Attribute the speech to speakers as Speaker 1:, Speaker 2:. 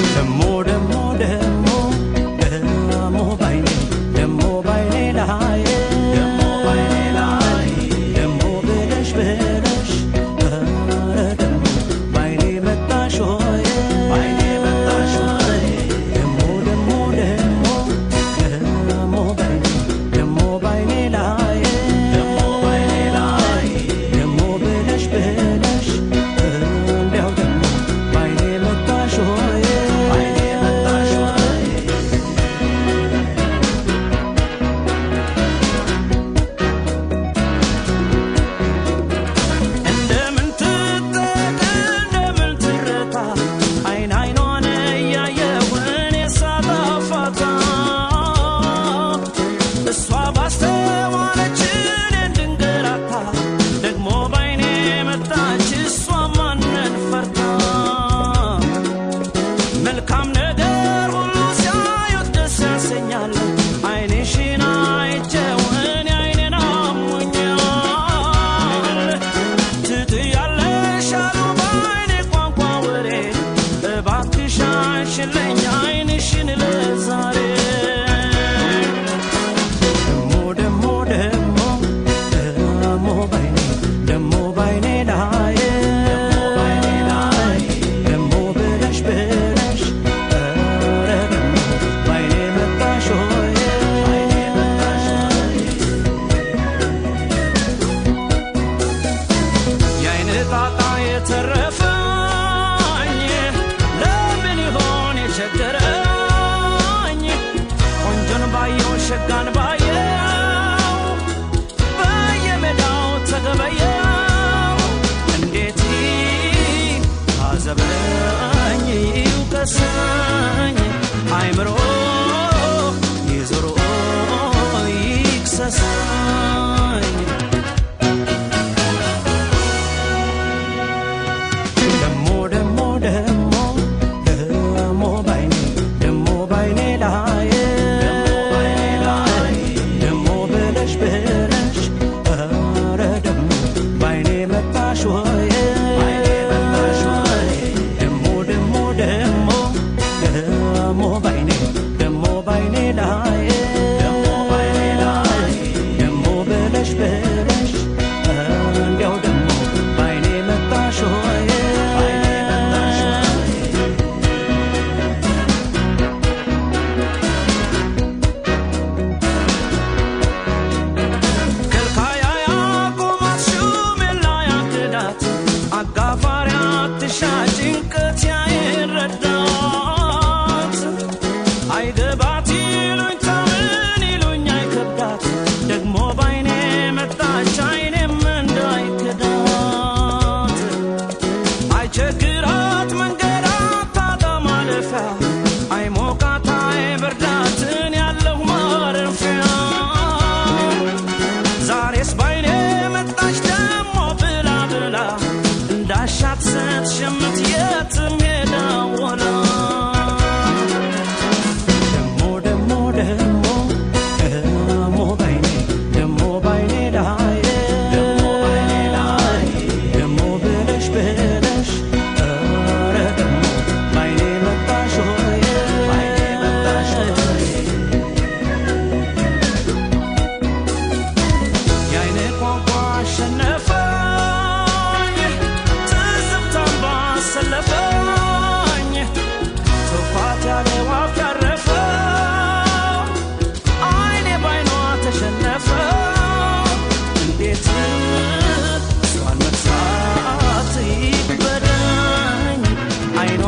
Speaker 1: ደሞ ደሞ ደሞ ደሞ ባይኔ ደሞ ባይኔ ላይ ደሞ ባይኔ ላይ ደሞ ብለሽ ብለሽ ኧረ ደሞ ባይኔ መጣሽ ሆይ ባይኔ መጣሽ ሆይ ደሞ ደሞ ደሞ ደሞ ባይኔ ደሞ ባይኔ ላይ ደሞ ባይኔ ላይ ደሞ ብለሽ ብለሽ እንዲያው ደሞ ባይኔ መጣሽ ሆይ ባይኔ መጣሽ ሆይ። እንደምን ትጠቅ እንደምን ትረታ አይን አይኗን እያየሁ እኔ ሳላፋታ እሷ ባስተዋለች እኔ እንድንገላታ ደግሞ ባይኔ መጣች እሷ ማንን ፈርታ። መልካም ነገር ሁሉ ሲያዩት ደስ ያሰኛል። አይንሽን አይቼው እኔ አይኔን አሞኛል። ትጥያለሽ አሉ በአይኔ ቋንቋ ወሬ እባክሽ አንሽልኝ አይንሽን ለዛሬ። ደሞ ደሞ ደሞ ደሞ ባይኔ ደሞ ባይኔ ላይ ደሞ ብለሽ ብለሽ ኧረ ደሞ ባይኔ መጣሽ ሆይ ባይኔ መጣሽ ሆይ። የአይን ጣጣ የተረፈኝ ለምን ይሆን የቸገረኝ? ቆንጆን ባየው ሸጋን ባየው በየሜዳው ተገበየው እንዴት ታዘበኝ ይውቀሰኝ አይምሮ ይዞሮ ይክሰሰኝ። ደሞ ደሞ ደሞ ደሞ ባይኔ ደሞ ባይኔ ላይ ደሞ ብለሽ ብለሽ ኧረ ደሞ ባይኔ መጣሽ ሆይ ደሞ ደሞ ደሞ ደሞ ባይኔ ደሞ ባይኔ ላይ ደሞ ብለሽ ብለሽ እንዲያው ደሞ ባይኔ መጣሽ ሆይ ባይኔ መጣሽ ሆይ። ከልካያ ያቆማት ሹሜላ ያክዳት አጋፋሪ አትሻ ጭንቀት ያይረዳት አይገባት ይሉኝታ ምን ይሉኝ አይከብዳት ደግሞ ባይኔ መጣች አይኔም እንዳይክዳት አይቸግራት መንገድ አታጣ ማለፊያ አይሞቃት አይበርዳትን ያለሁ ማረፊያ። ዛሬስ ባይኔ መጣች ደሞ ብላ ብላ እንዳሻት ስትሸምት የትም ሄዳ ወላ። ደሞ ደሞ ደሞ ደሞ ባይኔ ደሞ ባይኔ ላይ ደሞ ብለሽ ብለሽ ኧረ ደሞ ባይኔ መጣሽ ሆይ ባይኔ መጣሽ ሆይ። የአይን ቋንቋ አሸነፈኝ ትዝብታን ባሰለፈኝ ትኳት ያለ ዋፍ ያረፈ አይኔ ባይኗ ተሸነፈ። እንዴት እሷን መርሳት ይክበደኝ አይኗ